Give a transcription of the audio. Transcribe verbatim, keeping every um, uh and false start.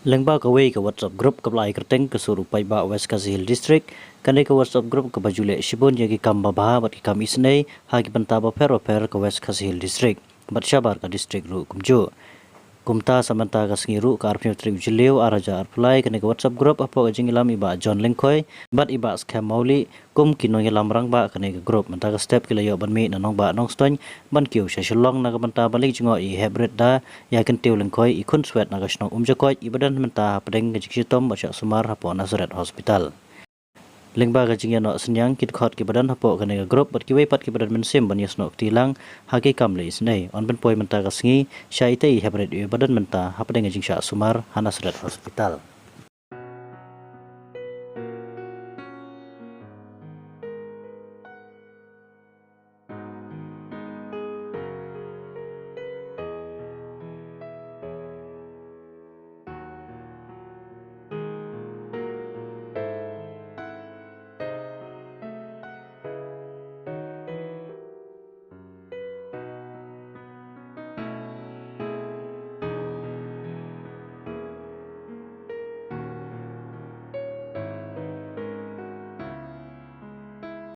Lyngba kawei ka WhatsApp group kaba la ai kyrteng ka Sur u Paidbah West Khasi Hills District, kane ka WhatsApp group kaba ju leh shibun ïa ki kam babha bad ki kam isynei ha ki bynta bapher bapher ka West Khasi Hills District bad shabar ka district ruh kumjuh. Kumta sa mynta ka sngi ruh ka arphew tarik u Jylliew ar hajar arphew lai, kane ka WhatsApp group hapoh ka jingïalam i Bah John Lyngkhoi bad i Bah Skhem Mawlieh kum ki nongïalam rangbah kane ka group. Mynta ka step ki la ïoh ban mih na Nongbah Nongstoiñ ban kiew sha Shillong na ka bynta ban leit jngoh ïa i Heprit Da ïa Kyntiew Lyngkhoi, i khun swet na ka shnong Umjakoit, iba don mynta hapdeng ka jingshitom bad shah sumar hapoh Nazareth Hospital. Lyngba ka jingïanoh synñiang, ki dkhot kiba don hapoh kane ka group bad kiwei pat kiba don mynsiem ban ïasnoh kti lang ha ki kam leh isynei yn pynpoi mynta ka sngi sha itei i Heprit, iba don mynta hapdeng ka jingshah sumar ha Nazareth Hospital.